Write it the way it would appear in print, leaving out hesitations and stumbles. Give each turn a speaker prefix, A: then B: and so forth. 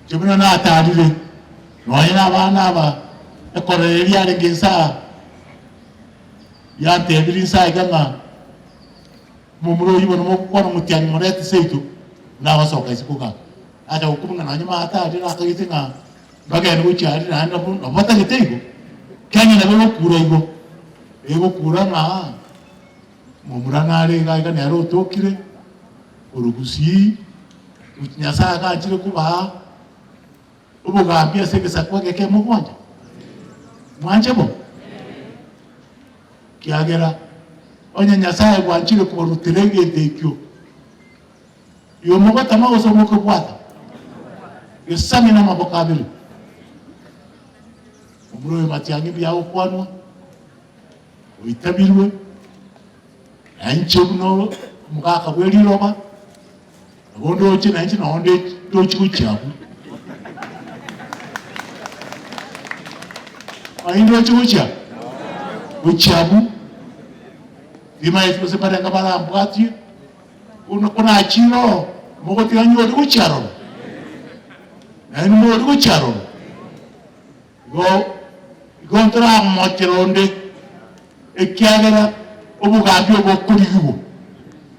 A: Inche buna natarire, nonya nabana aba, ekorera eria yarenge inse aa, yantebirie inse aiga ng'a omomura oyio bono mogokwana omotianyi morete seito, buna agosoka isiko igaa. Nacha gokuma ng'a nonya maata aria nakagete ng'a mbagende gochia aria naende nabo nabo batagete igo. Kenya nabo egokura igo, egokura ng'a momura nare iga iga nere otokire, korwa gusii, gochi Nyasaye aganchire kobaa obogambi ase egesaku egeke mogwancha? Mwanche bo? Kiagera onye Nyasaye bwanchire kobarutera egento ekio, Igo mogotama gose mokobwata gesami namaboko abere. Omura oyo matiang'i mbuya agokwanwa, oitabirwe, na inche buna omogaka bwe riroba, nabo ndoche na inche nao nde ndochi gochia abwo. Ng'ai ndoche gochia? Gochia abwo. Timanyeti gose mbarenga barambwatie. Buna konachire oo, mogotiga nyori gochia aroro, naende mori gochia aroro. Igo igo ntoramochera onde, ekiagera obogambi obo okorigigwa.